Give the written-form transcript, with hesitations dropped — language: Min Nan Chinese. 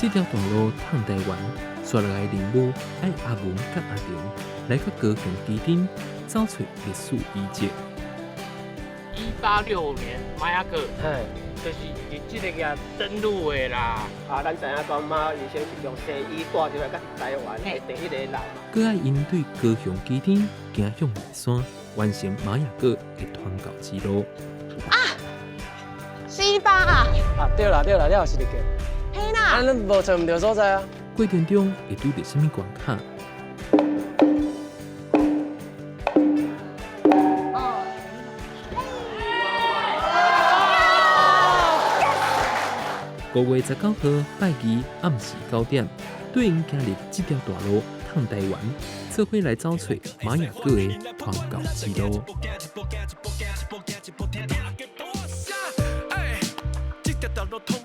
這條大路通台灣，紲落來任務愛阿文佮阿婷來到高雄旗津，走揣歷史遺跡。1865年，馬雅各，就是佇這个遐登陸的啦。啊，咱知影講馬醫生是從西醫帶入來到台灣的第一個人。閣愛𪜶對高雄旗津行向內山，完成馬雅各的傳教之路。啊，四百啊！啊，對啦對啦，了是入去。嘿啦！啊，咱無揣毋著所在啊。過程中會拄著啥物關卡？哦。5月19號拜二暗時9點，帶𪜶行入這條大路通台灣，做伙來走揣馬雅各的傳教之路。這條大路通